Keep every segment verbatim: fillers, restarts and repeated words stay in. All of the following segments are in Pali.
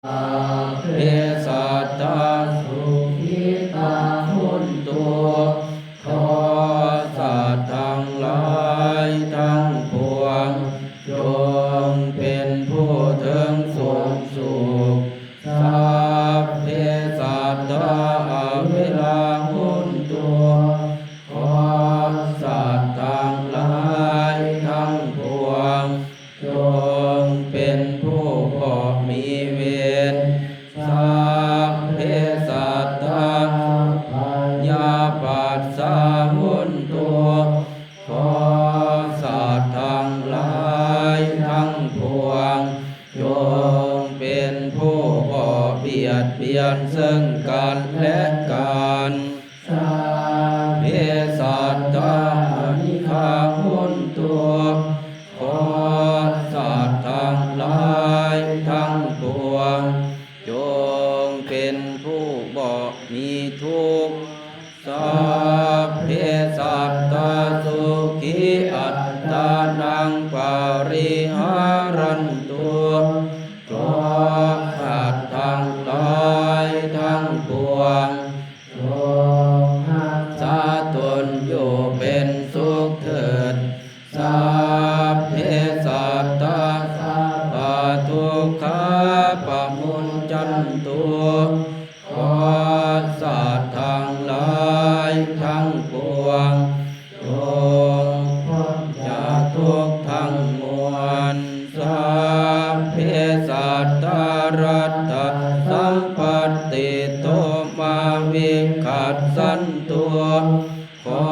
Sabbe sattā sukhitā hontu. ขอสัตว์ทั้งหลายทั้งปวง จงเป็นผู้ถึงความสุข Sabbe sattā averā hontu. ขอสัตว์ทั้งหลายทั้งปวง จงเป็นผู้บ่มีเวร Sabbe sattā abyāpajjhā hontu. ขอสัตว์ทั้งหลายทั้งปวง จงเป็นผู้บ่เบียดเบียนซึ่งกันและกัน Sabbe sattā anīghā hontu. ขอสัตว์ทั้งหลายทั้งปวง จงเป็นผู้บ่มีทุกข์ Sabbe sattā sukhī attānaṃ pariharantu. ขอสัตว์ทั้งหลายทั้งปวง จงรักษาตนอยู่เป็นสุขเถิด Sabbe sattā sabbadukkhā pamuñcantu. ขอสัตว์ทั้งหลายทั้งปวง จงพ้นจากทุกข์ทั้งมวล Sabbe sattā laddhasampattito mā vigacchantu. ขอ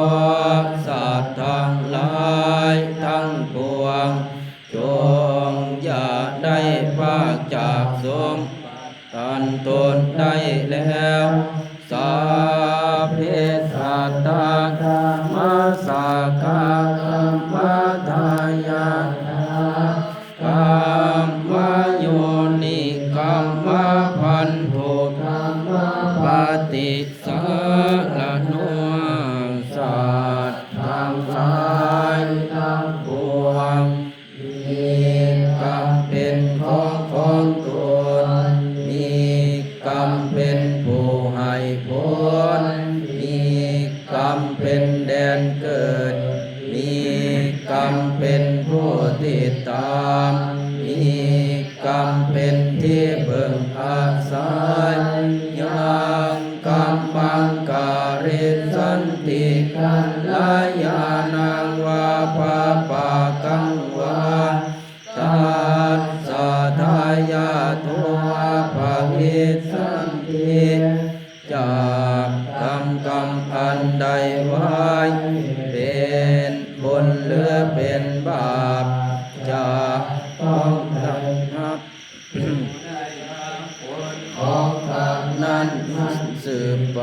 สัตว์ทั้งหลายทั้งปวง จงอย่าได้พรากจากสมบัติอันตนได้แล้ว Sabbe sattā kammassakā kammadāyādā kammayonī kammabandhū kammapaṭisaraṇā. สัตว์ทั้งหลายทั้งปวง มีกรรมเป็นของของตน มีกรรมเป็นผู้ให้ผล มีกรรมเป็นแดนเกิด มีกรรมเป็นผู้ติดตาม มีกรรมเป็นที่พึ่งอาศัย Yaṃ kammaṃ karissanti kalyāṇaṃ vā pāpakaṃ vā tassa dāyādo bhavissati. จักทำกรรมอันใดไว้ เป็นบุญหรือเป็นบาป จะต้องได้รับผลของกรรมนั้นๆ สืบไป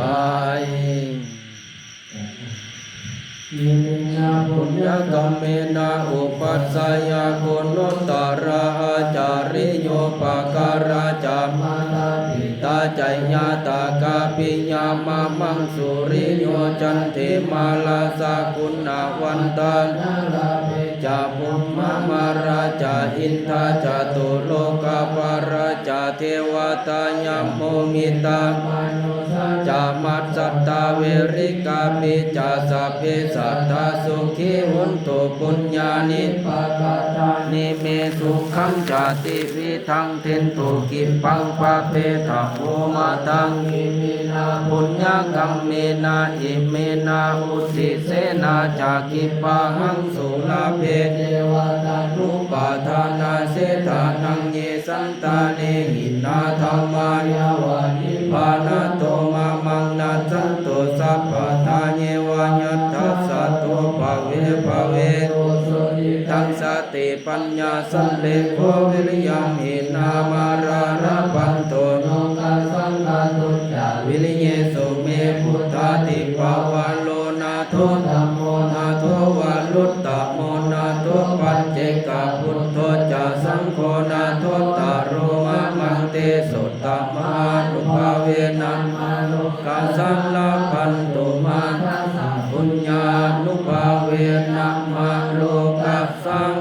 Iminā puññakammena upajjhāyā guṇuttarā ācariyūpakārā ca mātā pitā ca ñātakā piyā mamaṃ suriyo candimā rājā guṇavantā narāpi ca brahmamārā ca indā ca catulokapālā ca devatā yamo mittā manussā ca majjhattā verikāpi ca sabbe sattā sukhī hontu puññāni pakatāni me sukhañca tividhaṃ dentu khippaṃ pāpetha vomataṃ. Iminā puññakammena iminā uddisena ca khippāhaṃ sulabhe ceva taṇhupādānachedanaṃ ye santāne hīnā dhammā yāva nibbānato mamaṃ nassantu sabbadā yeva yattha jāto bhave bhave ujucittaṃ satipaññā sallekho viriyamhinā mārā labhantu nokāsaṃ kātuñca viriyesu me. Buddhādhipavaro nātho dhammo nātho varuttamo nātho paccekabuddho ca saṅgho nāthottaro mamaṃ tesottamānubhāvena mārokāsaṃ labhantu mārassa puññānubhāvena mārokāsaṃ